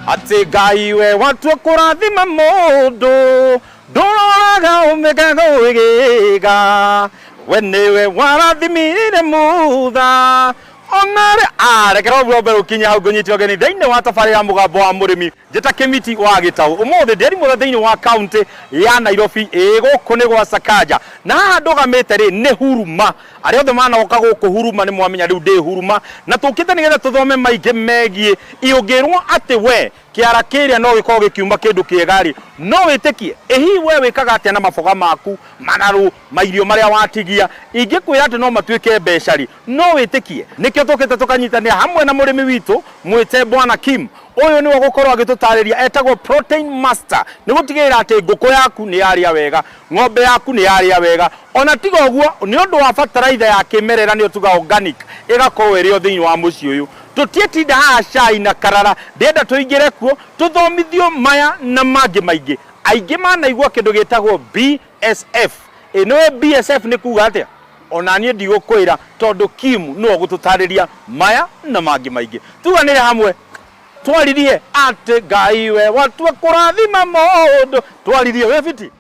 Atĩ Ngai we watua kũrathima mũndũ, ndũroraga ũmĩkaga ũgĩga. We nĩwe warathimire Mutha onarĩ arekera ũguo mbere ũkinye hau ngũnyite ũgeni thĩinĩ wa tabarĩra ya Mũgambo wa Mũrĩmi. Njĩta Kĩmiti wa Gĩtaũ. Ũmũthĩ ndĩri mũthe thĩinĩ wa kaunti ya Nairobi, ĩĩ gũkũ nĩ gwa Sakaja. Na haha ndũgamĩte rĩ nĩ Huruma. Arĩa othe manoka gũkũ Huruma nĩ mwamenya rĩu ndĩ Huruma. Na tũkĩte nĩgetha tũthome maingĩ megiĩ ũngĩrwo atĩ we kĩara kĩrĩa no gĩkorwo gĩkiuma kĩndũ kĩega rĩ, no wĩtĩkie? Ĩ hihi we wĩkaga atĩa na maboga maku, matharũ, mairio marĩa watigia? Ingĩkwĩra atĩ no matuĩke mbeca rĩ, no wĩtĩkie? Nĩkĩo tũkĩte tũkanyitanĩra hamwe na mũrĩmi witũ mwĩte Bwana Kim. Ũyũ nĩwe ũgũkorwo agĩtũtarĩria, etagwo Protein Master, nĩ gũtigĩrĩra atĩ ngũkũ yaku nĩ yarĩa wega, ng'ombe yaku nĩ yarĩa wega. Ona tiga ũguo, nĩ ũndũ wa bataraitha ya kĩmerera nĩyo tugaga organic, ĩgakorwo ĩrĩ o thĩinĩ wa mũciĩ ũyũ. Tũtiĩtinda haha cai na karara, ndĩrenda tũingĩre kuo, tũthomithio maya na mangĩ maingĩ. Aingĩ manaigua kĩndũ gĩtagwo BSF. Ĩ nĩũĩ BSF nĩ kuga atĩa? Ona niĩ ndigũkwĩra tondũ Kim nĩwe ũgũtũtarĩria maya na mangĩ maingĩ. Tuganĩre hamwe twaririe atĩ Ngai we watua kũrathima mũndũ. Twaririe wĩ fiti?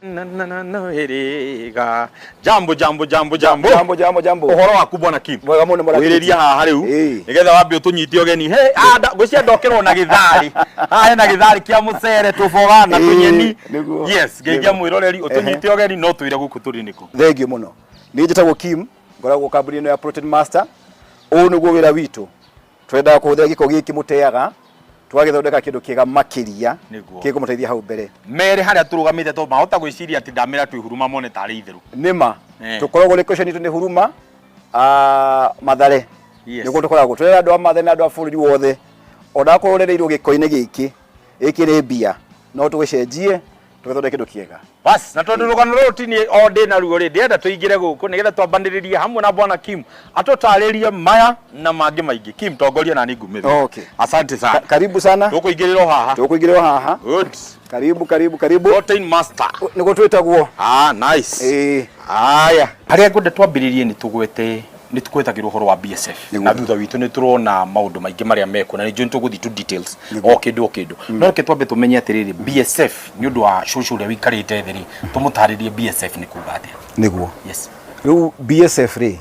Na na na na wĩrĩga. Jambo jambo jambo jambo. Jambo jambo jambo. Ũhoro waku bwana Kim? Mwega mũno mũrata. Wĩrĩria haha rĩu Ĩĩ. nĩgetha wambe ũtũnyite ũgeni. He, ah, ngwĩciria ndokerwo na gĩtharĩ. Haha hena gĩtharĩ kĩa mũcere, tũboga na Ĩĩ, tũnyeni. nĩguo. Yes, ngeithia Nĩguo. mwĩroreri ũtũnyite ũgeni no twĩre gũkũ tũrĩ nĩkũ. Thengiũ mũno. Niĩ njĩtagwo Kim, ngoragwo kambuni ĩno ya Protein Master. Ũũ nĩguo wĩra witũ. Twendaga kũhũthĩra gĩko gĩkĩ mũteaga, tũgagĩthondeka kĩndũ kĩega makĩria Nĩguo. gĩkũmũteithia hau mbere. Mere harĩa tũrũgamĩte tondũ mahota gwĩciria atĩ ndamera twĩ Huruma mone tarĩ itherũ. Nĩma. Eh. Tũkoragwo location itũ nĩ Huruma, ah, Mathare. Yes. Nĩguo tũkoragwo. Tũrera andũ a Mathare na andũ a bũrũri wothe. Ona akorwo ũrereirwo gĩko-inĩ gĩkĩ, gĩkĩ nĩ mbia, no tũgĩcenjie tũgĩthondeke kĩndũ kĩega. Bas, na tondũ rũgano rũrũ ti niĩ o ndĩ naruo rĩ, ndĩrenda tũingĩre gũkũ nĩgetha twambanĩrĩrie hamwe na Bwana Kim atũtarĩrie maya na mangĩ maingĩ. Kim, tongoria na niĩ ngumĩre. Okay. Asante sana. Karibu sana. Tũkũingĩrĩra o haha. Tũkũingĩrĩra o haha. Good. Karibu karibu karibu. Protein Master. Nĩguo twĩtagwo. Ah, nice. Ĩĩ. Haya. Harĩa ngwenda twambĩrĩrie nĩ tũgwete nĩ tũgwetagĩrwo ũhoro wa BSF Nĩguo. Na thutha witũ nĩ tũrona maũndũ maingĩ marĩa mekuo na nĩ njũĩ nĩ tũgũthiĩ to details Nĩguo. O kĩndũ o kĩndũ, no reke twambe tũmenye atĩrĩrĩ, BSF, nĩ ũndũ wa cũcũ ũrĩa ũikarĩte thĩ rĩ, tũmũtarĩrie BSF nĩ kuga atĩa? Nĩguo. Yes. Rĩu BSF rĩ,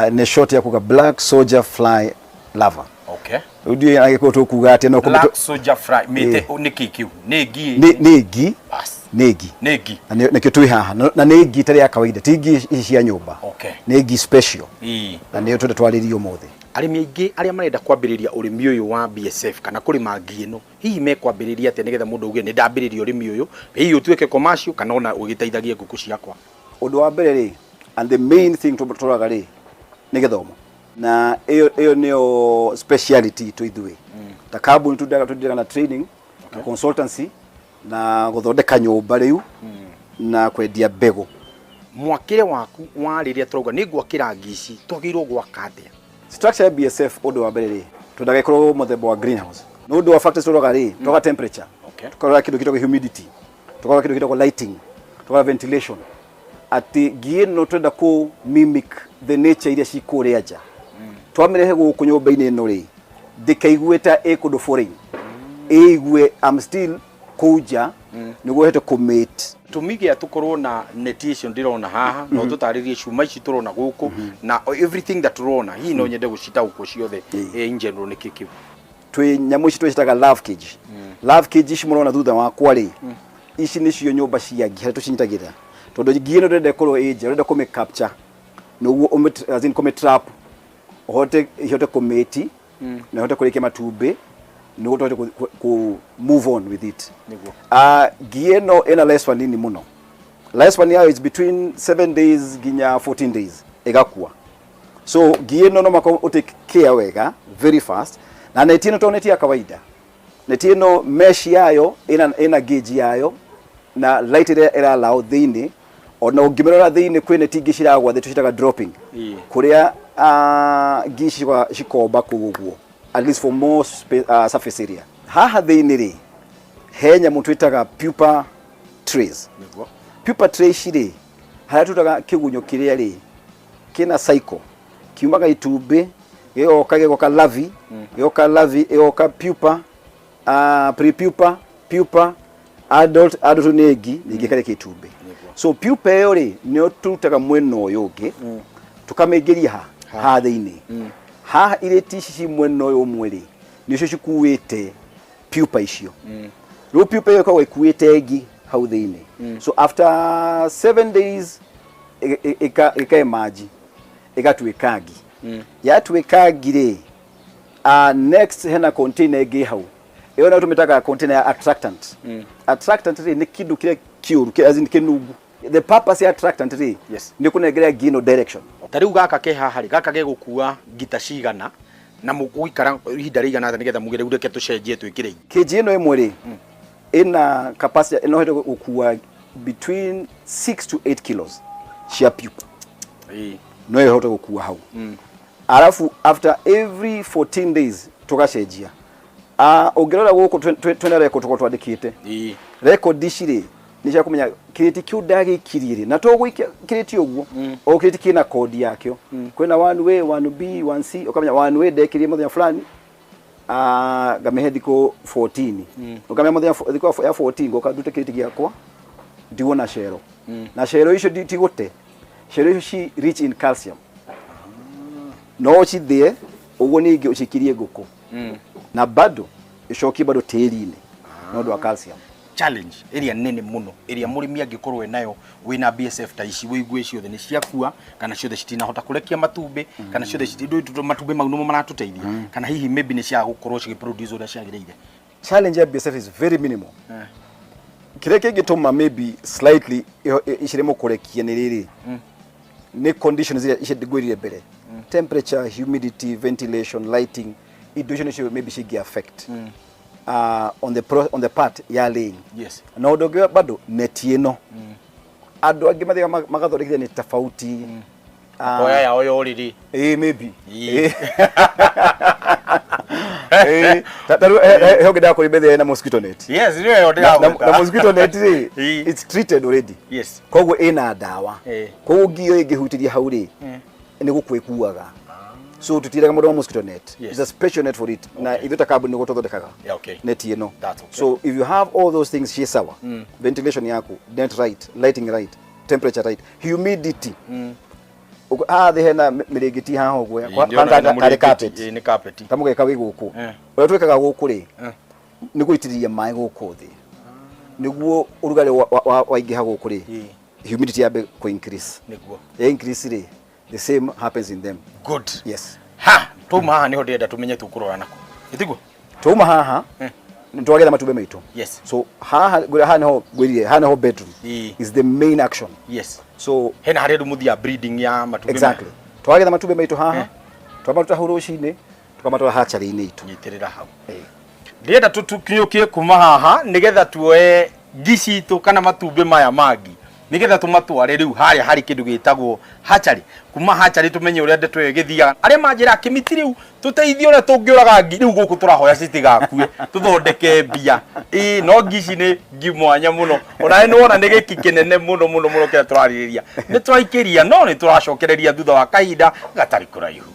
nĩ short ya kuga Black Soldier Fly Larva. Okay. Rĩu ndiũĩ agĩkorwo tũkuga atĩa no Black Soldier Fly mĩte nĩ kĩ kĩu? Nĩ ngi? Nĩ ngi. Bas. Nĩ ngi. Nĩ ngi. Na nĩkĩo twĩ haha. Na nĩ ngi ĩtarĩ ya kawaida, ti ngi ici cia nyũmba. Okay. Nĩ ngi special. Ĩĩ. Na nĩyo twenda twarĩrie ũmũthĩ. Arĩmi aingĩ arĩa marenda kwambĩrĩria ũrĩmi ũyũ wa BSF kana kũrĩma ngi ĩno, hihi mekwambĩrĩria atĩa nĩgetha mũndũ auge nĩ ndambĩrĩria ũrĩmi ũyũ, hihi ũtuĩke commercial kana ona ũgĩteithagie ngũkũ ciakwa? Ũndũ wa mbere rĩ, and the main thing tũroraga rĩ, nĩ gĩthomo. Na ĩyo ĩyo nĩyo speciality itũ ithuĩ. Ta kambuni tũndaga na training na consultancy na gũthondeka nyũmba rĩu na kwendia mbegũ. Mwakĩre waku wa rĩrĩa tũrauga nĩ ngwakĩra ngi ici, twagĩrĩirwo gwaka atĩa? Structure ya BSF, ũndũ wa mbere rĩ, twendaga ĩkorwo mũthemba wa greenhouse. Nĩ ũndũ wa factors tũroraga rĩ, tũroraga temperature, tũkarora kĩndũ gĩtagwo humidity, tũkarora kĩndũ gĩtagwo lighting, tũkarora ventilation, atĩ ngi ĩno twenda kũ mimic the nature iria ci kũrĩa nja. Twamĩrehe gũkũ nyũmba-inĩ ĩno rĩ, ndĩkaigue ta ĩ kũndũ foreign, ĩigue I'm still kũu nja, nĩguo ĩhote kũ mate. Gĩtũmi gĩa tũkorwo na neti icio ndĩrona haha, no tũtarĩrie cuma ici tũrona gũkũ na everything that tũrona, hihi no nyende gũcitaũkwo ciothe in general nĩkĩ kĩu? Twĩ nyamũ ici twĩcitaga love cage. Love cage ici mũrona thutha wakwa rĩ, ici nĩcio nyũmba cia ngi harĩa tũcinyitagĩrĩra, tondũ ngi ĩno ndĩrenda ĩkorwo ĩ nja, ũrenda kũmĩ capture nĩguo as in kũmĩ trap ũhote ihote kũmĩti na ihote kũrĩkia matumbĩ nĩguo tũhote kũ move on with it. Nĩguo. Ah, ngi ĩno ĩna lifespan nini mũno. Lifespan yayo is between 7 days nginya 14 days ĩgakua. So ngi ĩno no mũhaka ũ take care wega very fast. Na neti ĩno to neti ya kawaida, neti ĩno mesh yayo ĩna gauge yayo na light ĩrĩa ĩrallow thĩinĩ. Ona ũngĩmĩrora thĩinĩ kwĩ neti ingĩ ciragwa thĩ, tũcitaga dropping, kũrĩa ngi cikomba kũu ũguo, at least for more surface area. Haha thĩinĩ rĩ, he nyamũ twĩtaga pupa trays. Nĩguo. Pupa trays rĩ, harĩa tũtaga kĩgunyũ kĩrĩa rĩ, kĩna cycle, kiumaga itumbĩ, gĩgoka larvae, gĩgoka larvae, ĩgoka pupa. Pre-pupa, pupa, adult, adult nĩ ngi, ningĩ ĩkarekia itumbĩ. So pupa ĩyo rĩ, nĩyo tũrutaga mwena ũyũ ũngĩ, tũkamĩingĩria ha haha thĩinĩ. Haha irĩti ici ci mwena ũyũ ũmwe rĩ, nĩcio cikuĩte pupa icio. Rĩu pupa ĩyo ĩkoragwo ĩkuĩte ngi hau thĩinĩ. So after 7 days ĩka emerge, ĩgatuĩka ngi. Yatuĩka ngi rĩ, next hena container ĩngĩ hau, ĩyo nayo tũmĩtaga container ya attractant. Attractant rĩ, nĩ kĩndũ kĩrĩa kĩũru, as in kĩnungu. The purpose ya attractant rĩ, nĩ kũnengera ngi ĩno direction. Ta rĩu gaka ke haha rĩ, gaka gegũkua ngita cigana na mũgũikara ihinda rĩigana atĩa nĩgetha muge rĩu reke tũcenjie twĩkĩre ingĩ? Kĩnji ĩno ĩmwe rĩ, ĩna capacity ĩno ĩhote gũkua between 6 to 8 kilos cia pupa. No ĩhote gũkua hau. Arabu after every 14 days tũgacenjia. Ũngĩrora gũkũ twĩna record tũkorwo twandĩkĩte. Record ici rĩ, nĩ cia kũmenya kĩrĩti kĩu ndagĩikirie rĩ, na to gũikia kĩrĩti ũguo, o kĩrĩti kĩna kodi yakĩo. Kwĩna 1A, 1B, 1C, ũkamenya 1A ndekĩrie mũthenya fulani, ngamĩhe thikũ 14. Ũkamenya mũthenya thikũ ya 14 ngoka ndute kĩrĩti gĩakwa, ndigwo na cero. Na cero icio ti gũte. Cero icio ci rich in calcium. No ũcithĩe ũguo, ningĩ ũcikirie ngũkũ na bado ĩcokie bado tĩri-inĩ nĩ ũndũ wa calcium. Challenge ĩrĩa nene mũno ĩrĩa mũrĩmi angĩkorwo enayo wĩna BSF ta ici, wĩigue ciothe nĩ ciakua kana ciothe citinahota kũrekia matumbĩ, kana ciothe matumbĩ mau nĩmo maratũteithia, kana hihi maybe nĩ cia gũkorwo cigĩproduce ũrĩa ciagĩrĩire? Challenge ya BSF is very minimal. Kĩrĩa kĩngĩtũma maybe slightly iciremwo kũrekia nĩ rĩrĩ, nĩ conditions iria ici ngwĩrire mbere: temperature, humidity, ventilation, lighting. Indo icio nĩcio maybe cingĩ affect on the part ya laying. Na ũndũ ũngĩ bado, neti ĩno andũ angĩ mathiaga magathondekithia nĩ tofauti. Koya yao ya ũrĩrĩ. Ĩĩ, maybe. Ĩĩ. Ĩĩ. Ta rĩu he ũngĩ ndakũrĩ mbere na mosquito net. Yes, nĩyo Na ndĩragweta. Mosquito net rĩ, it's treated already. Koguo ĩna ndawa. Koguo ngi ĩyo ĩngĩhutĩria hau rĩ, nĩ gũkua ĩkuaga. So tũtiĩraga mũndũ wa mosquito net. It's a special net for it, na ithuĩ ta kambuni nĩguo tũthondekaga net ĩno. That's okay. So if you have all those things ciĩ sawa, ventilation yaku, net right, lighting right, temperature right, humidity. Haha thĩ hena mĩrĩngĩti haha ũguo, karĩ carpet. Ĩĩ, nĩ carpet. Ta mũgeka wĩ gũkũ. Ũrĩa twĩkaga gũkũ rĩ, nĩ gũitĩrĩria maĩ gũkũ thĩ nĩguo ũrugarĩ waingĩha gũkũ rĩ, humidity yambe kũ increase. Ya increase rĩ, the same happens in them. Good. Yes. Ha tuma haha niho ndĩrenda tũmenye tũkũrora nako, ĩtiguo? Twauma haha, nĩ twagetha matumbĩ maitũ. So haha ngwĩra, haha niho ngwĩrire, haha niho bedroom is the main action. So hena harĩa rĩu mũthia breeding ya matumbĩ. Exactly, twagetha matumbĩ maitũ haha, twamaruta hau rũcinĩ, tũkamatwara hatchery-inĩ itũ. Nyitĩrĩra hau. Ndĩrenda tũkinyũkie kuma haha nĩgetha tuoe ngi citũ kana matumbĩ maya mangi, nĩgetha tũmatware rĩu harĩa harĩ kĩndũ gĩtagwo hatchery. Kuma hatchery tũmenye ũrĩa ndeto ĩyo ĩgĩthiaga. Arĩa manjĩra kĩmiti, rĩu tũteithie ũrĩa tũngĩũraga ngi. Rĩu gũkũ tũrahoya citigakue, tũthondeke mbia. Ĩĩ, no ngi ici nĩ ngi mwanya mũno, onawe nĩ wona nĩ gĩki kĩnene mũno mũno mũno kĩrĩa tũrarĩrĩria. Nĩ tũraikĩria, no nĩ tũracokereria thutha wa kahinda gatarĩ kũraihu.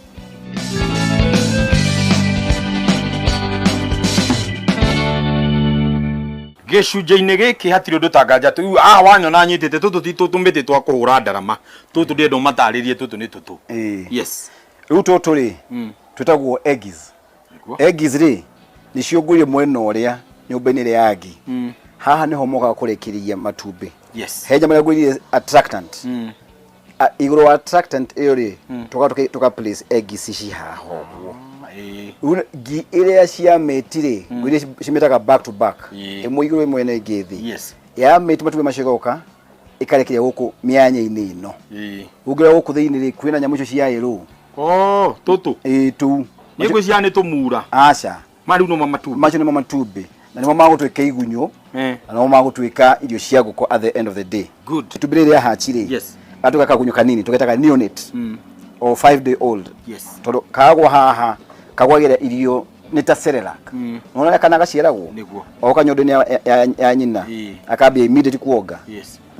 Gĩcunjĩ-inĩ gĩkĩ hatirĩ ũndũ tanganja rĩu haha wanyona nyitĩte tũtũ ti tũmĩtĩ twa kũhũra ndarama tũtũ, ndĩrenda ũmatarĩrie tũtũ nĩ tũtũ. Yes. Rĩu tũtũ rĩ, twĩtagwo eggies. Eggies rĩ, nĩcio ngũire mwena ũrĩa nyũmba-inĩ ĩrĩa ya ngi. Haha nĩho mokaga kũrekereria matumbĩ. He nyamũ ĩrĩa ngwĩrire, attractant. Igũrũ wa attractant ĩyo rĩ, tũka place eggs ici haha ũguo. Rĩu ngi ĩrĩa ciamĩti rĩ, ngwĩrire cimĩtaga back to back, ĩmwe igũrũ, ĩmwe na ĩngĩ thĩ. Yamĩti matumbĩ macio, ĩgoka ĩkarekeria gũkũ mĩanya-inĩ ĩno. Ũngĩrora gũkũ thĩinĩ rĩ, kwĩna nyamũ icio cia ĩrũ. Oh, tũtũ. Ĩĩ, tũu. Nĩ ngwĩciria nĩ tũmura. Aca. Ma rĩu no matumbĩ. Macio nĩmo matumbĩ, na nĩmo magũtuĩka igunyũ, na nĩmo magũtuĩka irio cia ngũkũ at the end of the day. Itumbĩ rĩrĩ rĩa hachi rĩ, gatuĩka kagunyũ kanini tũgetaga neonate or 5 day old, tondũ kagwa haha kagwagĩra irio nĩ ta Cerelac. Nĩwona ũrĩa kana gaciaragwo? Nĩguo. Oka nyondo-inĩ ya nyina, akambia immediately kuonga.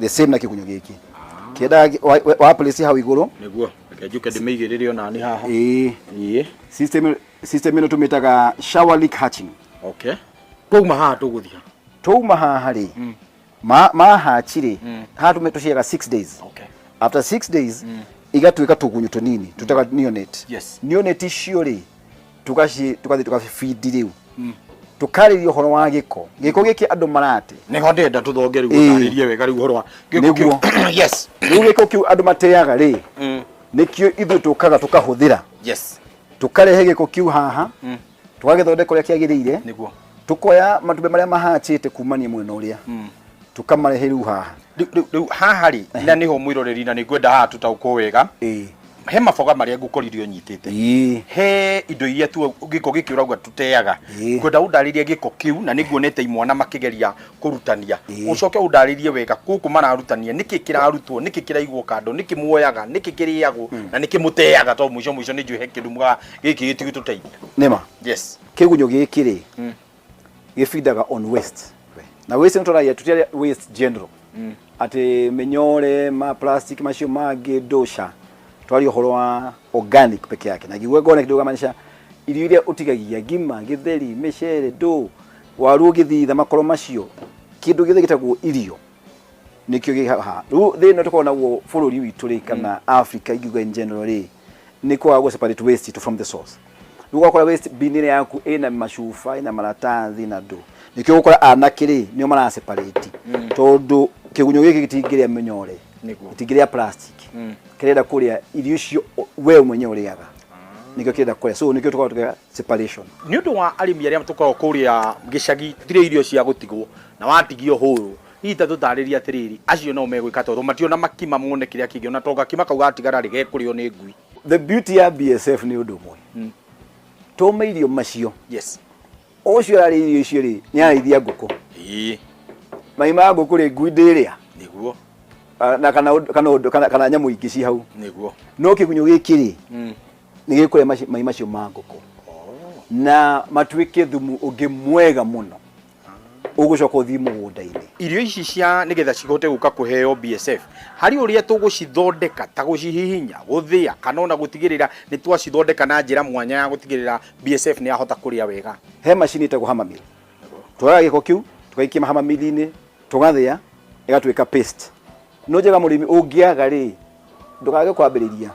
The same na kĩgunyũ gĩkĩ kĩendaga wa place hau igũrũ. Nĩguo, reke njũke ndĩmĩigĩrĩre onani haha. Ĩĩ. System ĩno tũmĩtaga shower lick hatching. Twauma haha tũgũthiĩ ha? Twauma haha rĩ, mahachi rĩ, haha tũciaga 6 days. After 6 days igatuĩka tũgunyũ tũnini tũtaga neonate. Neonate icio rĩ, tũgathiĩ tũgabindi rĩu, tũkarĩria ũhoro wa gĩko, gĩko gĩkĩ andũ marate. Nĩho ndĩrenda tũthonge rĩu, ũtarĩrie wega rĩu ũhoro wa gĩko kĩu. Yes. Rĩu gĩko kĩu andũ mateaga rĩ, nĩkĩo ithuĩ tũkaga tũkahũthĩra. Tũkarehe gĩko kĩu haha, tũgagĩthondeka ũrĩa kĩagĩrĩire. Tũkoya matumbĩ marĩa mahachĩte kumania mwena ũrĩa, tũkamarehe rĩu haha. Rĩu haha rĩ, na nĩho mwĩroreri, na nĩngwenda haha tũtaũkwo wega. He maboga marĩa ngũkorire ũnyitĩte, he indo iria tu gĩko gĩkĩ ũrauga tũteaga. Ngwenda ũndarĩrie gĩko kĩu, na nĩnguonete imwana makĩgeria kũrutania. Ũcoke ũndarĩrie wega gũkũ mararutania nĩkĩ kĩrarutwo, nĩkĩ kĩraigwo kando, nĩkĩ muoyaga, nĩkĩ kĩrĩagwo, na nĩkĩ mũteaga, tondũ mũico mũico nĩ njũĩ he kĩndũ mugaga gĩkĩ gĩtigũtũteithia. Nĩma. Yes. Kĩgunyũ gĩkĩ rĩ, gĩbindaga on waste, na waste nĩ tũragia, tũtiaria waste general, atĩ mĩnyore ma plastic macio mangĩ ndũca, twaria ũhoro wa organic peke yake. Na ngiuga organic ndũgamaanisha irio iria ũtigagia, ngima, gĩtheri, mĩcere, ndũ, waru ũgĩthitha makoro macio, kĩndũ gĩothe gĩtagwo irio nĩkĩo gĩ haha. Rĩu thĩna tũkoragwo naguo bũrũri witũ rĩ, kana Africa ingiuga in general rĩ, nĩ kwaga gũ separate waste to from the source. Rĩu ũgakora waste bin ĩrĩa yaku ĩna macuba, ĩna maratathi na ndũ. Nĩkĩo ũgũkora anake rĩ, nĩo mara separate, tondũ kĩgunyũ gĩkĩ gĩtingĩrĩa mĩnyore, gĩtingĩrĩa plastic, kĩrenda kũrĩa irio icio we mwenyewe ũrĩaga, nĩkĩo kĩrenda kũrĩa. So nĩkĩo tũkoragwo tũkĩra separation. Nĩ ũndũ wa arĩmi arĩa tũkoragwo kũrĩa gĩcagi, gũtirĩ irio cia gũtigwo na watigio hũrũ, hihi ta tũtarĩrie atĩrĩrĩ, acio nao megwĩka, tondũ mationa makima mone kĩrĩa kĩngĩ, ona to gakima kau gatigara rĩ, gekũrĩo nĩ ngui. The beauty ya BSF nĩ ũndũ ũmwe, tũme irio macio, ũcio ararĩa irio icio rĩ, nĩ ararĩithia ngũkũ. Mai ma ngũkũ rĩ, ngui ndĩrĩa. Na kana ũndũ- kana ũndũ- kana kana nyamũ ingĩ ci hau. No kĩgunyũ gĩkĩ rĩ, nĩ gĩkũrĩa mai macio ma ngũkũ na matuĩke thumu ũngĩ mwega mũno ũgũcoka ũthiĩ mũgũnda-inĩ. Irio ici cia nĩgetha cihote gũka kũheo BSF, harĩ ũrĩa tũgũcithondeka, ta gũcihihinya, gũthĩa, kana ona gũtigĩrĩra nĩ twacithondeka na njĩra mwanya ya gũtigĩrĩra BSF nĩ yahota kũrĩa wega? He macini ĩtagwo hammer mill. Tuoyaga gĩko kĩu tũgaikia hammer mill-inĩ, tũgathĩa ĩgatuĩka paste. No njega mũrĩmi ũngĩaga rĩ, ndũkage kwambĩrĩria,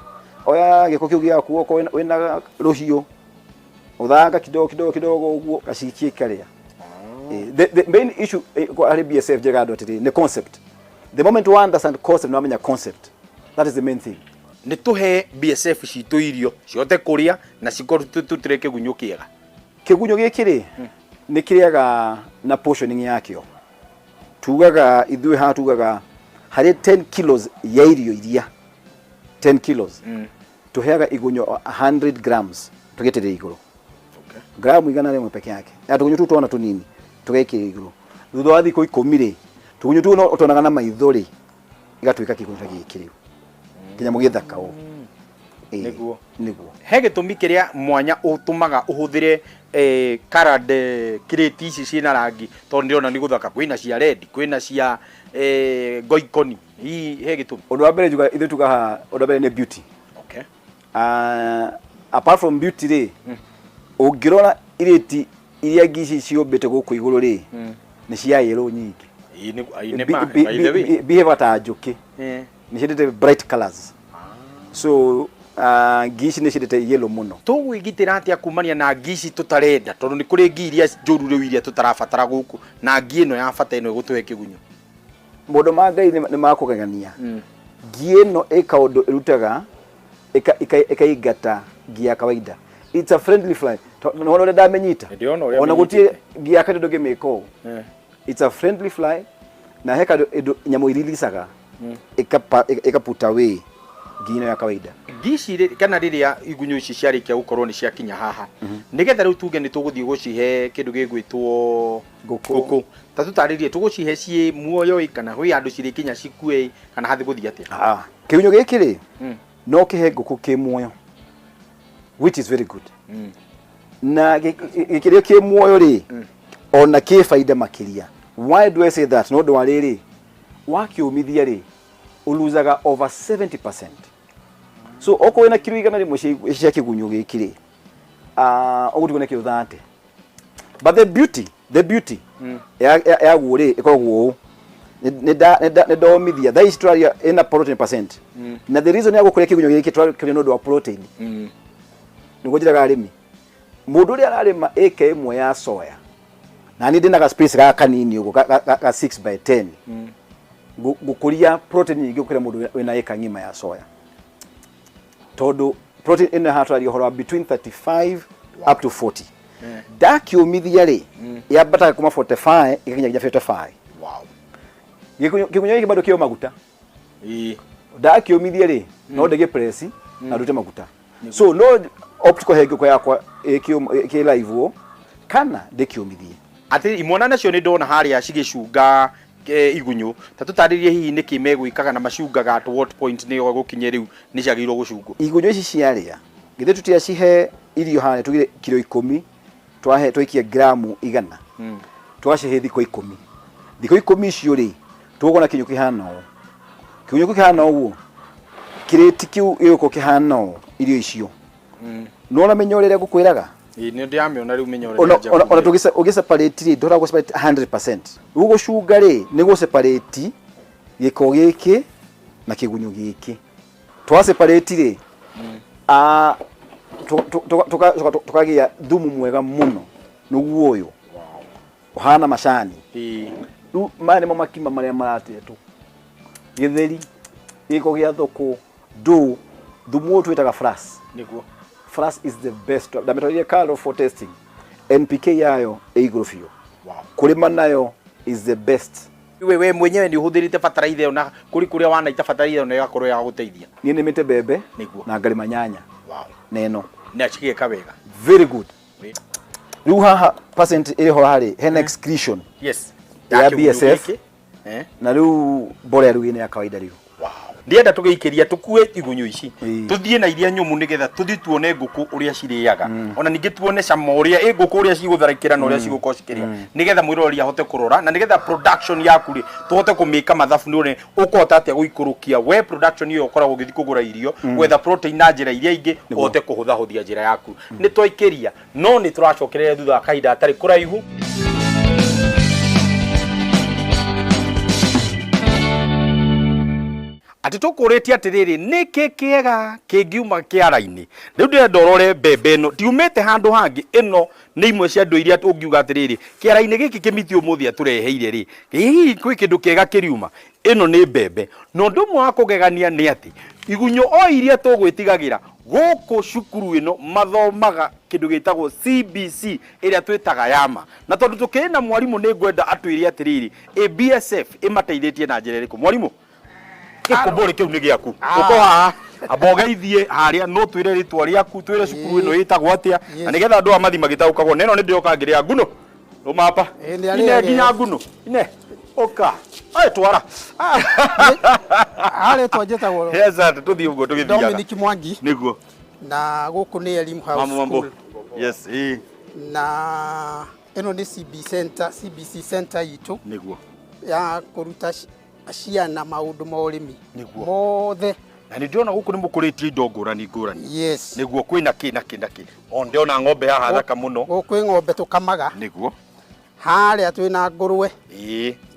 oya gĩko kĩu gĩaku, okorwo wĩna rũhiũ, ũthanga kidogo kidogo kidogo ũguo, gacikie karĩa. The main issue harĩ BSF njega andũ atĩrĩrĩ, nĩ concept. The moment you understand concept, nĩ wamenya concept, that is the main thing. Nĩ tũhe BSF citũ irio cihote kũrĩa na cikorwo tũtũrĩre kĩgunyũ kĩega. Kĩgunyũ gĩkĩ rĩ, nĩ kĩrĩaga na portioning yakĩo. Tugaga ithuĩ haha, tugaga harĩ 10 kilos ya irio iria, 10 kilos, tũheaga igunyũ 100 grams, tũgĩtĩrĩria igũrũ gramu 100 peke yake ya tũgunyũ tũu twana tũnini, tũgekĩra igũrũ. Thutha wa thikũ 10 rĩ, tũgunyũ tũu no ũtonaga na maitho rĩ, igatuĩka kĩgunyũ ta gĩkĩ rĩu, kĩnyamũ gĩthaka ũũ. Nĩguo. Nĩguo. He gĩtũmi kĩrĩa mwanya ũtũmaga ũhũthĩre colored crate ici ciĩna rangi, tondũ ndĩrona nĩ gũthaka, kwĩna cia red, kwĩna cia ngoikoni, hihi he gĩtũmi? Ũndũ wa mbere njuga, ithuĩ tugaga ũndũ wa mbere nĩ beauty. Apart from beauty rĩ, ũngĩrora irĩti iria ngi ici ciũmbĩte gũkũ igũrũ rĩ, nĩ cia yellow nyingĩ. Ĩĩ, nĩ ma, by the way. Behave ta njũkĩ, nĩ ciendete bright colors, so ngi ici nĩ ciendete yellow mũno. Tũgwĩgitĩra atĩa kumania na ngi ici tũtarenda, tondũ nĩ kũrĩ ngi iria njũru rĩu iria tũtarabatara gũkũ, na ngi ĩno ya bata ĩno ĩgũtũhe kĩgunyũ? Maũndũ ma Ngai nĩ makũgegania. Ngi ĩno ĩ kaũndũ ĩrutaga ĩkaingata ngi ya kawaida. It's a friendly fly. Nĩwona ũrĩa ndamĩnyita? Nĩndĩrona ũrĩa Ona gũtirĩ ũmĩnyitĩte. ngi ya kawaida ndũngĩmĩka ũũ. It's a friendly fly, na he kandũ nyamũ irilicaga ĩkaputa away ngi ĩno ya kawaida. Ngi ici rĩ, kana rĩrĩa igunyũ ici ciarĩkia gũkorwo nĩ ciakinya haha, nĩgetha rĩu tuge nĩ tũgũthiĩ gũcihe kĩndũ gĩgwĩtwo Ngũkũ. Ngũkũ, ta tũtarĩrie, tũgũcihe ciĩ muoyo ĩ, kana kwĩ handũ cirĩkinya cikue ĩ, kana hathi gũthiĩ atĩa? Kĩgunyũ gĩkĩ rĩ, no kĩhe ngũkũ kĩ muoyo, which is very good. Na gĩkĩrĩa kĩ muoyo rĩ, ona kĩ baida makĩria. Why do I say that? Nĩ ũndũ wa rĩrĩ, wakĩũmithia rĩ, ũluzaga over 70%. So okorwo wĩna kiro 100 cia kĩgunyũ gĩkĩ rĩ, ũgũtigwo na kiro 30. But the beauty The beauty yaguo rĩ ĩkoragwo ũũ. Nĩ ndomithia thaa ici tũraria ĩna protein percent, na the reason ya gũkũria kĩgunyũ gĩkĩ tũrakĩũria nĩ ũndũ wa protein. Nĩguo njĩraga arĩmi, mũndũ ũrĩa ararĩma ĩka ĩmwe ya soya, na niĩ ndĩna ga space gaka kanini ũguo ga 6 by 10, ngũkũria protein nyingĩ gũkĩra mũndũ wĩna ĩka ng'ima ya soya, tondũ protein ĩno haha tũraria ũhoro wa between 35 up to 40. Ndakiũmithia rĩ, yambataga kuma 45 ĩgakinya nginya 55. Kĩgunyũ gĩkĩ bado kĩo maguta. Ndakiũmithia rĩ, no ndĩgĩ press na ndute maguta, so no opt kũhe ngũkũ yakwa ĩkĩ live ũũ kana ndĩkĩũmithie. Atĩ imwana nacio nĩ ndona harĩa cigĩcunga igunyũ, ta tũtarĩrie hihi nĩkĩ megwĩkaga na macungaga, at what point nĩyo gũkinye rĩu nĩ ciagĩrĩirwo gũcungwo? Igunyũ ici ciarĩa, githĩ tũtiacihe irio harĩa tugire kiro 10, twahe twaikia gramu 100, twacihe thikũ 10. Thikũ 10 icio rĩ, tũgũkora kĩgunyũ kĩhana ũũ, kĩgunyũ kĩu kĩhana ũguo, kĩrĩti kĩu gĩgũkorwo kĩhana ũũ irio icio. Nĩwona mĩnyore ĩrĩa ngũkwĩraga? Ĩĩ, nĩ ndĩramĩona rĩu mĩnyore. Ona ũgĩ separate rĩ, ndũhotaga gũ separate 100%. Rĩu gũcunga rĩ, nĩ gũ separate gĩko gĩkĩ na kĩgunyũ gĩkĩ. Twa separate rĩ, tũkagĩa thumu mwega mũno, nĩguo ũyũ ũhana macani. Rĩu maya nĩmo makima marĩa maratetwo, gĩtheri, gĩko gĩa thoko, ndũ, thumu ũyũ twĩtaga frass. Frass is the best. Ndamĩtwarire Karo for testing, NPK yayo ĩ igũrũ biũ. Kũrĩma nayo is the best. We mwenyewe nĩ ũhũthĩrĩte bataraitha ĩyo, na kũrĩ kũrĩa wanaita bataraitha ĩyo na ĩgakorwo ya gũteithia? Niĩ nĩmĩte mbembe na ngarĩma nyanya na ĩno. Na cigeka wega? Very good. Rĩu haha percent ĩrĩ ho harĩ hena excretion ya Kĩgunyũ BSF. gĩkĩ. Na rĩu mbolea rĩu ĩno ya kawaida rĩu. Ndienda tũgĩikĩria tũkue igunyũ ici, tũthiĩ na iria nyũmũ, nĩgetha tũthiĩ tuone ngũkũ ũrĩa cirĩaga, ona ningĩ tuone cama ũrĩa ĩ ngũkũ ũrĩa cigũtharĩkĩra na ũrĩa cigũkorwo cikĩrĩa, nĩgetha mwĩroreri ahote kũrora, na nĩgetha production yaku rĩ, tũhote kũmĩka mathabu nĩ ũrĩa ũkũhota atĩa gũikũrũkia we production ĩyo ũkoragwo ũgĩthiĩ kũgũra irio, gwetha protein na njĩra iria ingĩ, ũhote kũhũthahũthia njĩra yaku. Nĩ twaikĩria, no nĩ tũracokereria thutha wa kahinda gatarĩ kũraihu. Atĩ tũkũrĩtie atĩrĩrĩ, nĩkĩ kĩega kĩngiuma kĩara-inĩ? Rĩu ndĩrenda ũrore mbembe ĩno tiumĩte handũ hangĩ. Ĩno nĩ imwe cia indo iria ũngiuga atĩrĩrĩ, kĩara-inĩ gĩkĩ kĩmiti ũmũthĩ atũreheire rĩ, hihi kwĩ kĩndũ kĩega kĩriuma? Ĩno nĩ mbembe, na ũndũ ũmwe wa kũgegania nĩ atĩ igunyũ o iria tũgwĩtigagĩra gũkũ cukuru ĩno mathomaga kĩndũ gĩtagwo CBC ĩrĩa twĩtaga yama. Na tondũ tũkĩrĩ na mwarimũ, nĩ ngwenda atwĩre atĩrĩrĩ, ĩ BSF ĩmateithĩtie na njĩra ĩrĩkũ? Mwarimũ, gĩkũmbũrĩ kĩu nĩ gĩaku. Ũko haha, amba ũgeithie harĩa, no twĩre rĩtwa rĩaku, twĩre cukuru ĩno ĩtagwo atĩa, na nĩgetha andũ aya mathi magĩtaũkagwo. Na ĩno nĩ ndĩroka ngĩrĩa nguno rũmapa. Ĩ, nĩ arĩa ine ega. Nginya nguno ine ũka Ai, twara. Harĩtwa njĩtagwo Yes, sir, tũthiĩ ũguo tũgĩthiaga. Dominic Mwangi. Na gũkũ nĩ Elimu House Mambo mambo. School. Yes, ĩ. Na ĩno nĩ CB Center, CBC Center itũ ya kũruta ciana maũndũ ma ũrĩmi mothe. Na nĩ ndĩrona gũkũ nĩ mũkũrĩtie indo ngũrani ngũrani. Yes. Kwĩna kĩ na kĩ na kĩ? O ndĩrona ng'ombe haha thaka mũno. Gũkũ kwĩ ng'ombe tũkamaga. Harĩa twĩna ngũrwe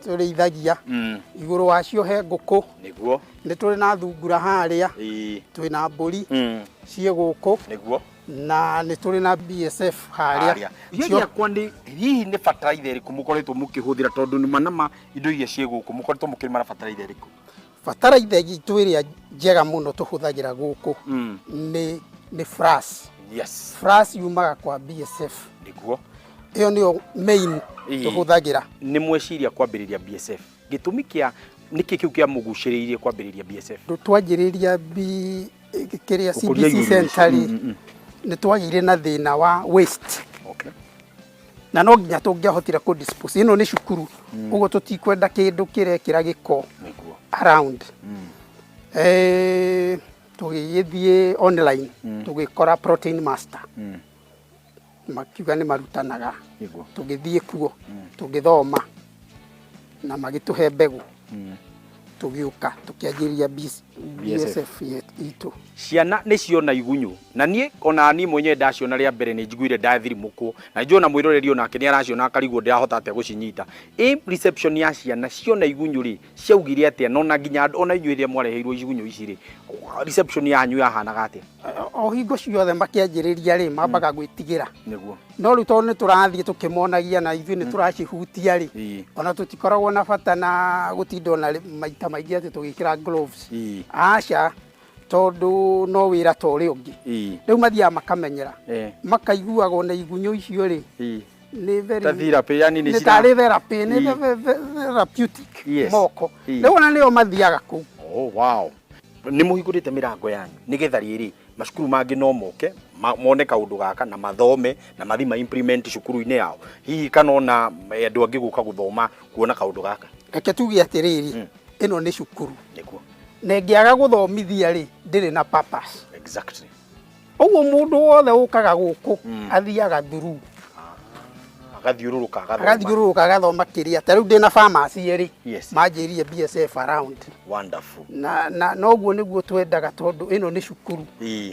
tũrĩithagia. Igũrũ wacio he ngũkũ. Nĩ tũrĩ na thungura harĩa. Twĩna mbũri ciĩ gũkũ. Na nĩ tũrĩ na BSF harĩa. Harĩa. Hihi gĩakwa nĩ hihi nĩ bataraitha ĩrĩkũ mũkoretwo mũkĩhũthĩra? Tondũ nĩ manama indo iria ciĩ gũkũ, mũkoretwo mũkĩrĩma na bataraitha ĩrĩkũ? Bataraitha itũ ĩrĩa njega mũno tũhũthagĩra gũkũ nĩ Frass. Frass yumaga kwa BSF. Ĩyo nĩyo main tũhũthagĩra. Nĩ mweciria kwambĩrĩria BSF, gĩtũmi kĩa nĩkĩ kĩu kĩamũgucĩrĩirie kwambĩrĩria BSF? Twanjĩrĩria B kĩrĩa Gũkũria CBC irio ici. Center rĩ, nĩ twagĩire na thĩna wa waste, na no nginya tũngĩahotire kũ dispose. Ĩno nĩ cukuru, ũguo tũtikwenda kĩndũ kĩrekĩra gĩko around. Tũgĩgĩthiĩ online, tũgĩkora Protein Master, makiuga nĩ marutanaga. Tũgĩthiĩ kuo, tũgĩthoma na magĩtũhe mbegũ, tũgĩũka tũkĩanjĩrĩria BSF itũ. Ciana nĩ ciona igunyũ, na niĩ ona niĩ mwenyewe ndaciona rĩa mbere nĩ njiguire ndathirimũkwo, na njũĩ ona mwĩroreri onake nĩ araciona akarigwo ndĩrahota atĩa gũcinyita. Ĩ reception ya ciana ciona igunyũ rĩ, ciaugire atĩa? Na ona nginya ona inyuĩ rĩrĩa mwareheirwo igunyũ ici rĩ, reception yanyu yahanaga atĩa? O hingo ciothe makĩanjĩrĩria rĩ, mambaga gwĩtigĩra. Nĩguo. No rĩu tondũ nĩ tũrathiĩ tũkĩmonagia na ithuĩ nĩ tũracihutia rĩ, ona tũtikoragwo na bata na gũtinda ona maita maingĩ atĩ tũgĩkĩra gloves. Aca, tondũ no wĩra ta ũrĩa ũngĩ. Rĩu mathiaga makamenyera, makaiguaga ona igunyũ icio rĩ, nĩ very Ta therapy, yani nĩ nĩ tarĩ therapy, nĩ therapeutic moko. Rĩu ona nĩo mathiaga kũu. Oh, wow. Nĩ mũhingũrĩte mĩrango yanyu nĩgetha rĩrĩ macukuru mangĩ no moke mone kaũndũ gaka na mathome na mathi ma implement cukuru-inĩ yao, hihi kana ona andũ angĩ gũka gũthoma kuona kaũndũ gaka. Reke tuge atĩrĩrĩ, ĩno nĩ cukuru. Nĩguo. Na ĩngĩaga gũthomithia rĩ, ndĩrĩ na purpose. Exactly. Ũguo mũndũ wothe ũkaga gũkũ athiaga through. Agathiũrũrũka agathoma. Agathiũrũrũka agathoma kĩrĩa. Ta rĩu ndĩna pharmacy rĩ, Yes. manjĩrire BSF around. Wonderful. Na noguo nĩguo twendaga tondũ ĩno nĩ cukuru.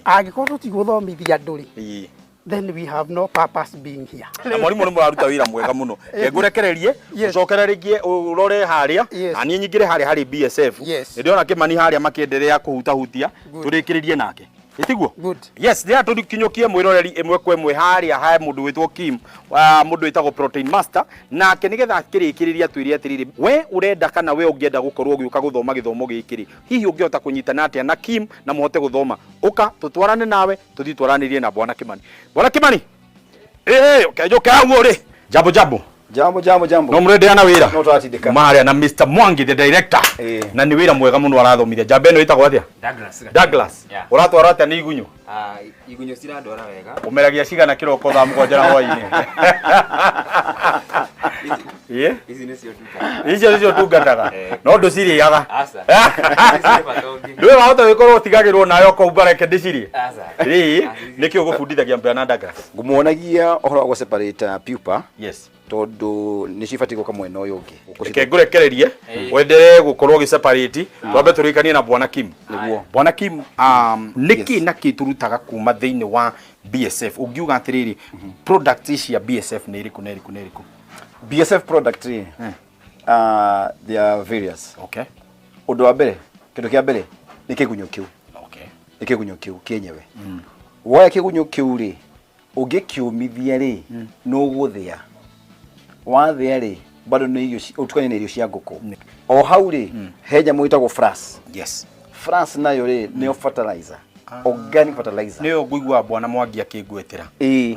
Angĩkorwo tũtigũthomithia andũ rĩ, then we have no purpose being here. Na mwarimu nĩ mũraruta wĩra mwega mũno. Reke ngũrekererie, ũcokere rĩngĩ ũrore harĩa, na niĩ nyingĩre harĩa harĩ BSF. Yes. Nĩ ndĩrona Kĩmani harĩa makĩenderea kũhutahutia, Good. tũrĩkĩrĩrie nake. Ĩtiguo? Good. Yes, ndĩrenda tũkinyũkie mwĩroreri ĩmwe kwa ĩmwe harĩa he mũndũ wĩtwo Kim, mũndũ wĩtagwo Protein Master, nake nĩgetha akĩrĩkĩrĩria atwĩre atĩrĩrĩ, we ũrenda kana we ũngĩenda gũkorwo ũgĩũka gũthoma gĩthomo gĩkĩ rĩ, hihi ũngĩhota kũnyitana atĩa na Kim na mũhote gũthoma? Ũka tũtwarane nawe, tũthiĩ twaranĩrie na Bwana Kimani. Bwana Kimani, ũkenjũke hau ũrĩ. Jambo jambo. Jambo jambo jambo. No mũrendeana wĩra? No tũratindĩka. Maria na Mr Mwangi the director. Na nĩ wĩra mwega mũno arathomithia. Njamba ĩno ĩtagwo atĩa? Douglas. Douglas. Yeah. Ũratwara atĩa nĩ igunyũ? Igunyũ cirandwara wega. Ũmeragia cigana kĩroko thaa mũgwanja na hwaĩ-inĩ? Ici nĩcio ndungataga. Icio nĩcio ndungataga. No ndũcirĩaga. Aca. Ici nĩ bata ũngĩ. Ndũĩ wahota gũkorwo ũtigagĩrwo nawe ũkauga reke ndĩcirĩe. Aca. Rĩ, nĩkĩ ũgũbundithagia Bwana Douglas? Ngũmuonagia ũhoro wa gũ-separate pupa. Yes. Tondũ nĩ cibatiĩ gũka mwena ũyũ ũngĩ. Reke ngũrekererie wenderee gũkorwo ũgĩ separate, twambe tũrĩkanie na Bwana Kim. Nĩguo. Bwana Kim, nĩkĩ na kĩ tũrutaga kuma thĩinĩ wa BSF? Ũngiuga atĩrĩrĩ, product cia BSF nĩ ĩrĩkũ na ĩrĩkũ na ĩrĩkũ? BSF product rĩ, they are various. Okay. Ũndũ wa mbere, kĩndũ kĩa mbere nĩ kĩgunyũ kĩu. Okay. Nĩ kĩgunyũ kĩu kĩenyewe. Woya kĩgunyũ kĩu rĩ, ũngĩkĩũmithia rĩ, nĩ ũgũthĩa. Wathĩa rĩ, bado nĩ irio ũtukanie na irio cia ngũkũ. O hau rĩ, he nyamũ ĩtagwo frass. Yes. Frass nayo rĩ, nĩyo fertilizer. Organic fertilizer. Nĩyo ngũigua Bwana Mwangi akĩngwetera.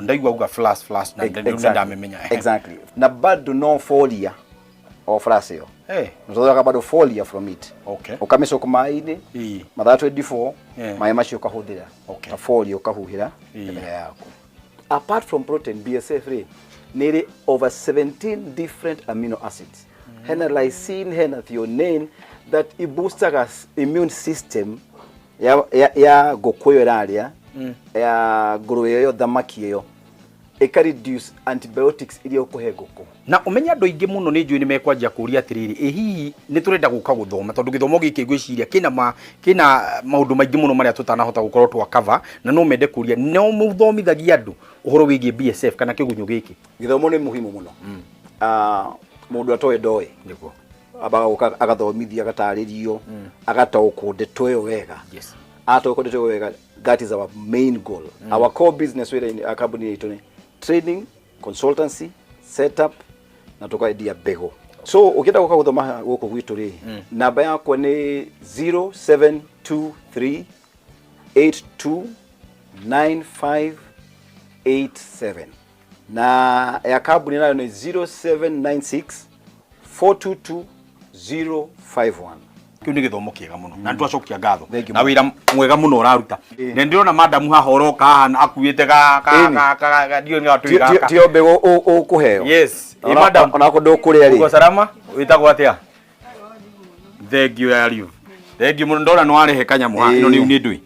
Ndaigua auga flash, flash, na ndĩ ndamĩmenya. Exactly. Na bado no folia o frass ĩyo. Nĩtũthondekaga bado folia from it. Okay. Ũkamĩcoka maĩ-inĩ, mathaa 24, maĩ macio ũkahũthĩra. Okay. Ta folia ũkahuhĩra mĩmera yaku. Apart from protein, BSF rĩ, nĩ ĩrĩ over 17 different amino acids. Hena lysine, hena threonine that iboostaga immune system ya ngũkũ ĩyo ĩrarĩa, ya ngũrũwe ĩyo, thamaki ĩyo. Ĩka reduce antibiotics iria ũkũhe ngũkũ. Na ũmenye andũ aingĩ mũno nĩ njũĩ nĩ mekwanjia kũũria atĩrĩrĩ, ĩ hihi nĩ tũrenda gũka gũthoma, tondũ gĩthomo gĩkĩ ngwĩciria kĩna maũndũ maingĩ mũno marĩa tũtanahota gũkorwo twa cover, na no mende kũũria, no mũthomithagia andũ ũhoro wĩgiĩ BSF kana kĩgunyũ gĩkĩ? Gĩthomo nĩ muhimu mũno. Mũndũ atoĩ ndoĩ. Nĩguo. Ambaga gũka agathomithio, agatarĩrio, agataũkwo ndeto ĩyo wega. Yes. Ataũkwo ndeto ĩyo wega, that is our main goal. Our core business wĩra-inĩ, kambuni itũ nĩ training, consultancy, setup na tukaendia mbegũ. So ũngĩenda gũka gũthoma gũkũ gwitũ rĩ, namba yakwa nĩ zero seven two three eight two nine five eight seven. Na ya kambuni nayo nĩ zero seven nine six four two two zero five one. Kĩu nĩ gĩthomo kĩega mũno na nĩtwacokia ngatho. Thank you, Na ma'am. wĩra mwega mũno ũraruta. Na ndĩrona madamu haha ũroka haha na akuĩte ga, ga, ga, ga, ga, ndiũĩ nĩ gatũi gaka. Ti mbegũ ũkũheo. Yes. Ĩ, madam. Ona okorwo ndũkũrĩa rĩ. Uko salama? Wĩtagwo atĩa? Thank you, Ariu. Thank you mũno, ndona nĩ warehe kanyamũ haha. Ĩno nĩ ndũĩ?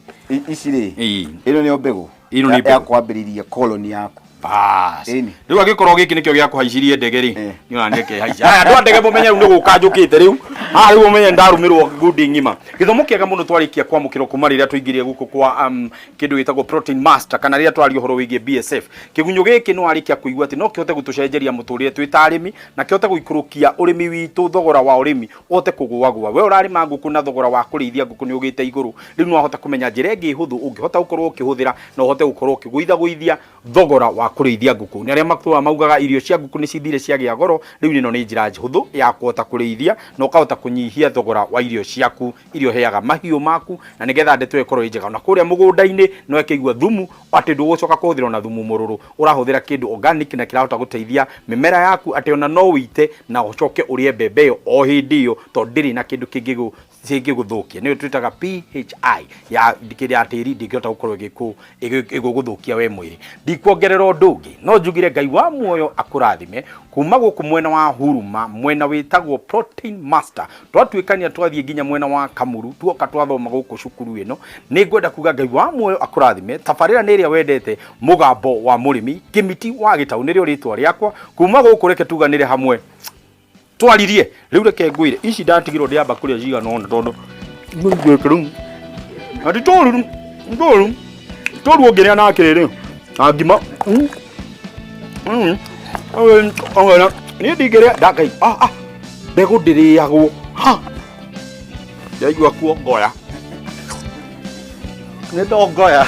Ici rĩ. Ĩĩ. Ĩno nĩyo mbegũ. Ĩno nĩ Ya mbegũ. kwambĩrĩria colony yaku. Bas. Ĩni. Rĩu angĩkorwo gĩkĩ nĩkĩo gĩa kũhaicirie ndege rĩ, Eh. niĩ ona nĩkĩhaica. Haya, andũ a ndege mũmenye rĩu nĩ gũka njũkĩte rĩu. Haha rĩu mũmenye ndarũmĩrwo ngundi ng'ima. Gĩthomo kĩega mũno twarĩkia kwamũkĩrwo kuma rĩrĩa tũingĩrire gũkũ kwa kĩndũ gĩtagwo Protein Master kana rĩrĩa twaria ũhoro wĩgiĩ BSF. Kĩgunyũ gĩkĩ nĩ warĩkia kũigua atĩ no kĩhote gũtũcenjeria mũtũrĩre twĩ ta arĩmi na kĩhote gũikũrũkia ũrĩmi witũ, thogora wa ũrĩmi ũhote kũgũagũa. We ũrarĩma ngũkũ na thogora wa kũrĩithia ngũkũ nĩ ũgĩte igũrũ, rĩu nĩ wahota kũmenya njĩra ĩngĩ hũthũ ũngĩhota gũkorwo ũkĩhũthĩra na ũhote gũkorwo ũkĩgũithagũithia thogora wa kũrĩithia ngũkũ. Nĩ arĩa matũraga maugaga irio cia ngũkũ nĩ cithire ciagĩa goro, rĩu ĩno nĩ njĩra hũthũ ya kũhota kũrĩithia na ũkahota kũnyihia thogora wa irio ciaku iria ũheaga mahiũ maku, na nĩgetha ndeto ĩyo ĩkorwo ĩ njega. Na kũrĩa mũgũnda-inĩ no ĩkĩigua thumu atĩ ndũgũcoka kũhũthĩra ona thumu mũrũrũ, ũrahũthĩra kĩndũ organic na kĩrahota gũteithia mĩmera yaku atĩ ona no ũite na ũcoke ũrĩe mbembe ĩyo o hĩndĩ ĩyo tondũ ndĩrĩ na kĩndũ kĩngĩ kĩngĩgũthũkia. Nĩyo twĩtaga PHI ya kĩrĩa tĩri ndĩngĩhota gũkorwo ĩgĩgũthũkia we mwĩrĩ. Ndikuongerera ũndũ ũngĩ, no njugire Ngai wa muoyo akũrathime kuma gũkũ mwena wa Huruma, mwena wĩtagwo Protein Master. Twatuĩkania twathiĩ nginya mwena wa Kamuru, tuoka twathoma gũkũ cukuru ĩno. Nĩ ngwenda kuga Ngai wa muoyo akũrathime. Tabarĩra nĩ ĩrĩa wendete, mũgambo wa mũrĩmi, Kĩmiti wa Gĩtaũ nĩrĩo rĩtwa rĩakwa. Kuma gũkũ reke tuganĩre hamwe twaririe. Rĩu reke ngwĩre, ici ndatigirwo ndĩamba kũrĩa cigana ũna tondũ rĩu ati tũru tũru tũru ũngĩrĩa na kĩrĩrĩ na ngima. Niĩ ndingĩrĩa ndakai mbegũ ndĩrĩagwo. Ha, ndaigua kuongoya, nĩ ndongoya.